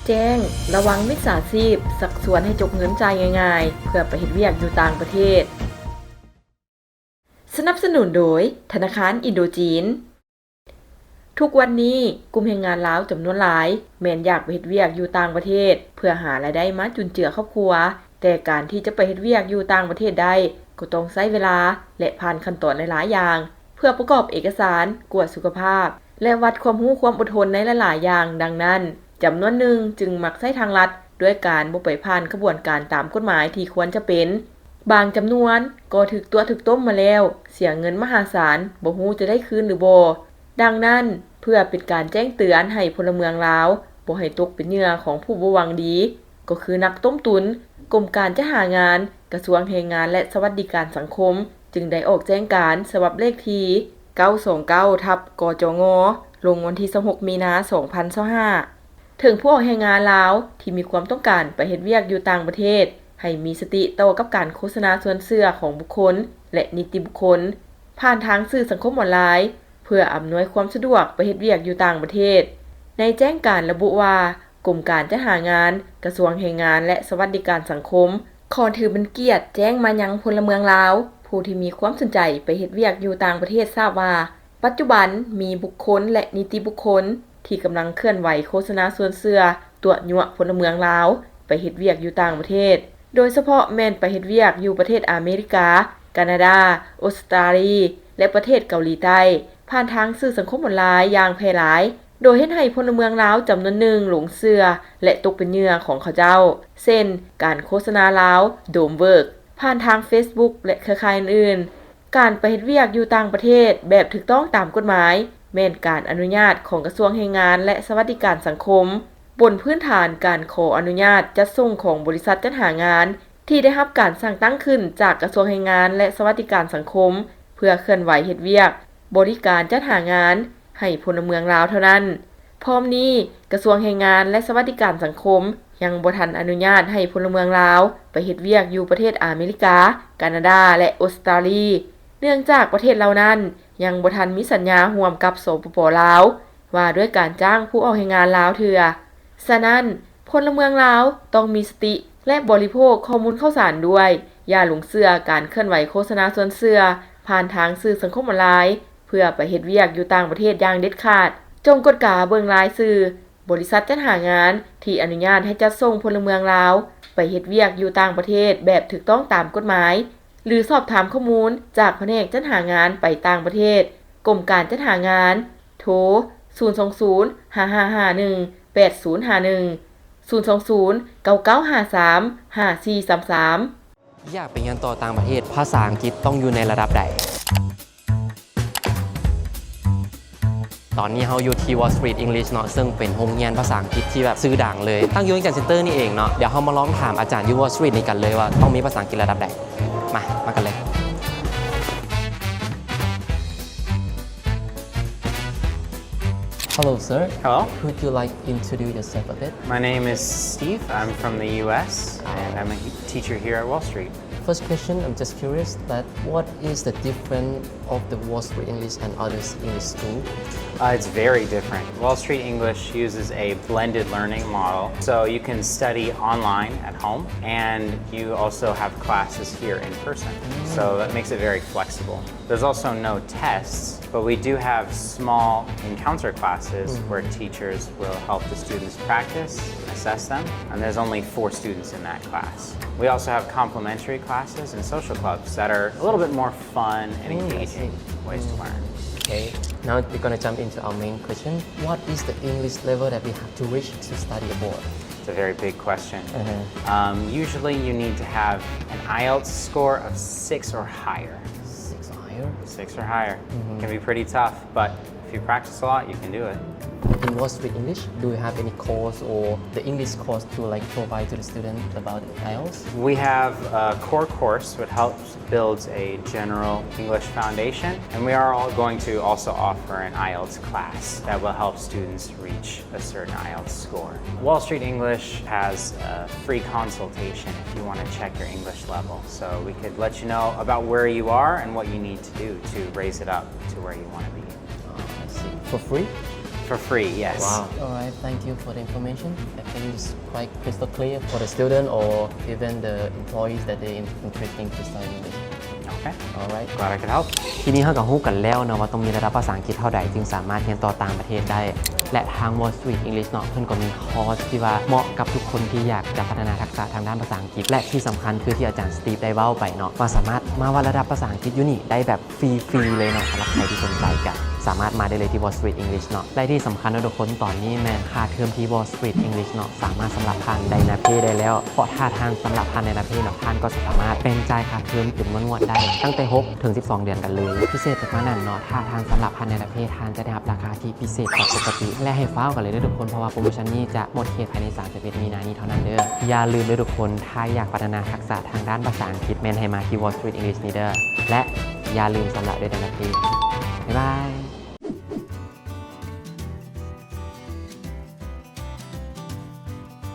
ແຈ້ງລະວັງມິດສາຊີບຊັກຊວນໃຫ້ຈົກເງິນຈ່າຍງ່າຍໆ ເພື່ອໄປເຮັດວຽກຢູ່ຕ່າງປະເທດ. ສະໜັບສະໜູນໂດຍ ທະນາຄານອິນໂດຈີນ. ທຸກວັນນີ້, ກຸ່ມແຮງງານລາວຈຳນວນຫຼາຍ ແມ່ນຢາກໄປເຮັດວຽກຢູ່ຕ່າງປະເທດ ເພື່ອຫາລາຍໄດ້ມາຈຸນເຈືອຄອບຄົວ. ແຕ່ການທີ່ຈະໄປເຮັດວຽກຢູ່ຕ່າງປະເທດໄດ້ ກໍຕ້ອງໃຊ້ເວລາ ແລະ ຜ່ານຂັ້ນຕອນຫຼາຍໆຢ່າງ ເພື່ອປະກອບເອກະສານ, ກວດສຸຂະພາບ ແລະ ວັດຄວາມຮູ້ຄວາມອົດທົນໃນຫຼາຍໆຢ່າງ. ດັ່ງນັ້ນ, ຈຳນວນໜຶ່ງຈຶ່ງມັກໃຊ້ທາງລັດ ດ້ວຍການບໍ່ໄປຜ່ານຂະບວນການຕາມກົດໝາຍທີ່ຄວນຈະເປັນ. ບາງຈຳນວນກໍຖືກຕົວະຖືກຕົ້ມມາແລ້ວ, ເສຍເງິນມະຫາສານ, ບໍ່ຮູ້ຈະໄດ້ຄືນຫຼືບໍ່. ດັ່ງນັ້ນ, ເພື່ອເປັນການແຈ້ງເຕືອນໃຫ້ພົນລະເມືອງລາວບໍ່ໃຫ້ຕົກເປັນເຫຍື່ອຂອງຜູ້ບໍ່ຫວັງດີ, ກໍຄືນັກຕົ້ມຕຸ໋ນ, ກົມການຈັດຫາງານ, ກະຊວງແຮງງານ ແລະ ສະຫວັດດີການສັງຄົມ ຈຶ່ງໄດ້ອອກແຈ້ງການສະບັບເລກທີ ເກົ້າສອງເກົ້າ ທັບ ກຈງ ລົງວັນທີ ຊາວຫົກ ມີນາ ສອງພັນຊາວຫ້າ ເຖິງຜູ້ອອກແຮງງານລາວທີ່ມີຄວາມຕ້ອງການໄປເຮັດວຽກຢູ່ຕ່າງປະເທດ ໃຫ້ມີສະຕິຕໍ່ກັບການໂຄສະນາຊວນເຊື່ອຂອງບຸກຄົນ ແລະ ນິຕິບຸກຄົນ ຜ່ານທາງສື່ສັງຄົມອອນລາຍ ເພື່ອອຳນວຍຄວາມສະດວກໄປເຮັດວຽກຢູ່ຕ່າງປະເທດ. ໃນແຈ້ງການລະບຸວ່າ, ກົມການຈັດຫາງານ, ກະຊວງແຮງງານ ແລະ ສະຫວັດດີການສັງຄົມ ຂໍຖືເປັນກຽດແຈ້ງມາຍັງພົນລະເມືອງລາວ ຜູ້ທີ່ມີຄວາມສົນໃຈໄປເຮັດວຽກຢູ່ຕ່າງປະເທດ ຊາບວ່າ ປັດຈຸບັນມີບຸກຄົນ ແລະ ນິຕິບຸກຄົນ ທີ່ກຳລັງເຄື່ອນໄຫວໂຄສະນາຊວນເຊື່ອ ຕົວະຍົວະພົນລະເມືອງລາວໄປເຮັດວຽກຢູ່ຕ່າງປະເທດ, ໂດຍສະເພາະແມ່ນໄປເຮັດວຽກຢູ່ປະເທດອາເມລິກາ, ການາດາ, ອົດສະຕາລີ ແລະ ປະເທດເກົາຫຼີໃຕ້ ຜ່ານທາງສື່ສັງຄົມອອນລາຍຢ່າງແຜ່ຫຼາຍ, ໂດຍເຮັດໃຫ້ພົນລະເມືອງລາວຈຳນວນໜຶ່ງຫຼົງເຊື່ອ ແລະ ຕົກເປັນເຫຍື່ອຂອງເຂົາເຈົ້າ, ເຊັ່ນ ການໂຄສະນາລາວ Dome Work ຜ່ານທາງ Facebook ແລະ ເຄືອຂ່າຍອື່ນໆ. ການໄປເຮັດວຽກຢູ່ຕ່າງປະເທດແບບຖືກຕ້ອງຕາມກົດໝາຍ ແມ່ນການອະນຸຍາດຂອງກະຊວງແຮງງານ ແລະ ສະຫວັດດີການສັງຄົມ, ບົນພື້ນຖານການຂໍອະນຸຍາດຈັດສົ່ງຂອງບໍລິສັດຈັດຫາງານ ທີ່ໄດ້ຮັບການສັ່ງຕັ້ງຂຶ້ນຈາກກະຊວງແຮງງານ ແລະ ສະຫວັດດີການສັງຄົມ ເພື່ອເຄື່ອນໄຫວເຮັດວຽກບໍລິການຈັດຫາງານໃຫ້ພົນລະເມືອງລາວເທົ່ານັ້ນ. ພ້ອມນີ້, ກະຊວງແຮງງານ ແລະ ສະຫວັດດີການສັງຄົມ ຍັງບໍ່ທັນອະນຸຍາດໃຫ້ພົນລະເມືອງລາວໄປເຮັດວຽກຢູ່ປະເທດອາເມລິກາ, ການາດາ ແລະ ອົດສະຕາລີ, ເນື່ອງຈາກປະເທດເຫຼົ່ານັ້ນຍັງບໍ່ທັນມີສັນຍາຮ່ວມກັບ ສປປ ລາວ ວ່າດ້ວຍການຈ້າງຜູ້ອອກແຮງງານລາວເທື່ອ. ສະນັ້ນ, ພົນລະເມືອງລາວຕ້ອງມີສະຕິ ແລະ ບໍລິໂພກຂໍ້ມູນຂ່າວສານດ້ວຍ. ຢ່າຫຼົງເຊື່ອການເຄື່ອນໄຫວໂຄສະນາຊວນເຊື່ອຜ່ານທາງສື່ສັງຄົມອອນລາຍ ເພື່ອໄປເຮັດວຽກຢູ່ຕ່າງປະເທດຢ່າງເດັດຂາດ. ຈົ່ງກວດກາເບິ່ງລາຍຊື່ບໍລິສັດຈັດຫາງານທີ່ອະນຸຍາດໃຫ້ຈັດສົ່ງພົນລະເມືອງລາວໄປເຮັດວຽກຢູ່ຕ່າງປະເທດແບບຖືກຕ້ອງຕາມກົດໝາຍ ຫຼື ສອບຖາມຂໍ້ມູນຈາກພະແນກຈັດຫາງານໄປຕ່າງປະເທດ, ກົມການຈັດຫາງານ, ໂທ ສູນສອງສູນ ຫ້າຫ້າຫ້າໜຶ່ງ ແປດສູນຫ້າໜຶ່ງ, ສູນສອງສູນ ເກົ້າເກົ້າຫ້າສາມ ຫ້າສີ່ສາມສາມ. ຢາກໄປຮຽນຕໍ່ຕ່າງປະເທດ, ພາສາອັງກິດຕ້ອງຢູ່ໃນລະດັບໃດ? ຕອນນີ້ເຮົາຢູ່ທີ່ Wall Street English ເນາະ, ເຊິ່ງເປັນໂຮງຮຽນພາສາອັງກິດທີ່ແບບຊື່ດັງເລີຍ, ຕັ້ງຢູ່ວຽງຈັນ Center ນີ້ເອງເນາະ. ດຽວເຮົາມາລອງຖາມອາຈານຢູ່ Wall Street ນີ້ກັນເລີຍວ່າຕ້ອງມີພາສາອັງກິດລະດັບໃດ. ມາ, ມາກັນເລີຍ. Hello, sir. Hello. Could you, like, introduce yourself a bit? My name is Steve. I'm from the U S, and I'm a he-, teacher here at Wall Street. First question, I'm just curious that what is the difference of the Wall Street English and other English school? Uh, it's very different. Wall Street English uses a blended learning model, so you can study online at home, and you also have classes here in person. Mm. So that makes it very flexible. There's also no tests, but we do have small encounter classes, mm, where teachers will help the students practice, assess them, and there's only four students in that class. We also have complementary classes and social clubs that are a little bit more fun and, mm, I see, engaging ways to, mm, learn. Okay, now we're gonna jump into our main question. What is the English level that we have to reach to study abroad? It's a very big question. Uh-huh. Um, usually you need to have an IELTS score of six or higher. Six or higher? Six or higher. Mm-hmm. It can be pretty tough, but if you practice a lot, you can do it. In Wall Street English, do you have any course or the English course to, like, provide to the student about IELTS? We have a core course which helps builds a general English foundation, and we are all going to also offer an IELTS class that will help students reach a certain IELTS score. Wall Street English has a free consultation if you want to check your English level. So we could let you know about where you are and what you need to do to raise it up to where you want to be. Oh, I see. For free? for free, yes. Wow. All right, thank you for the information. I think it's quite crystal clear for the student or even the employees that they in- interesting to study English. Okay. All right. Glad I could help. ທີນີ້ເຮົາກໍຮູ້ກັນແລ້ວເນາະວ່າຕ້ອງມີລະດັບພາສາອັງກິດເທົ່າໃດ ຈຶ່ງສາມາດຮຽນຕໍ່ຕ່າງປະເທດໄດ້ ແລະ ທາງ Wall Street English ເນາະ ເພິ່ນກໍມີຄອສທີ່ວ່າເໝາະກັບທຸກຄົນທີ່ຢາກຈະພັດທະນາທັກສະທາງດ້ານພາສາອັງກິດ ແລະ ທີ່ສຳຄັນຄືທີ່ອາຈານ Steve ໄດ້ເວົ້າໄປເນາະ ວ່າສາມາດມາວັດລະດັບພາສາອັງກິດຢູ່ນີ້ໄດ້ແບບຟຣີໆເລີຍເນາະ. ສຳລັບໃຜທີ່ສົນໃຈກໍສາມາດມາໄດ້ເລີຍທີ່ Wall Street English ເນາະ. ແລະ ທີ່ສຳຄັນເນາະທຸກຄົນ ຕອນນີ້ແມ່ນຄ່າເທີມທີ່ Wall Street English ເນາະ ສາມາດສຳລັບຜ່ານ Dynapay ໄດ້ແລ້ວ ເພາະຖ້າທ່ານສຳລັບຜ່ານ Dynapay ເນາະ ທ່ານກໍສາມາດແບ່ງຈ່າຍຄ່າເທີມເປັນງວດໆໄດ້ ຕັ້ງແຕ່ຫົກເຖິງສິບສອງເດືອນກັນເລີຍ. ພິເສດໄປກວ່ານັ້ນເນາະ ຖ້າທ່ານສຳລັບຜ່ານ Dynapay ທ່ານຈະໄດ້ຮັບລາຄາທີ່ພິເສດກວ່າປົກກະຕິ ແລະ ໃຫ້ຟ້າວກັນເລີຍເດີທຸກຄົນ ເພາະວ່າໂປຣໂມຊັນນີ້ຈະໝົດເຂດພາຍໃນສາມສິບເອັດມີນານີ້ເທົ່ານັ້ນເດີ. ຢ່າລືມເດີທຸກຄົນ ຖ້າຢາກພັດທະນາທັກສະທາງດ້ານພາສາອັງກິດ ແມ່ນໃຫ້ມາທີ່ Wall Street English ນີ້ເດີ ແລະ ຢ່າລືມສຳລັບດ້ວຍ Dynapay. ບາຍບາຍ.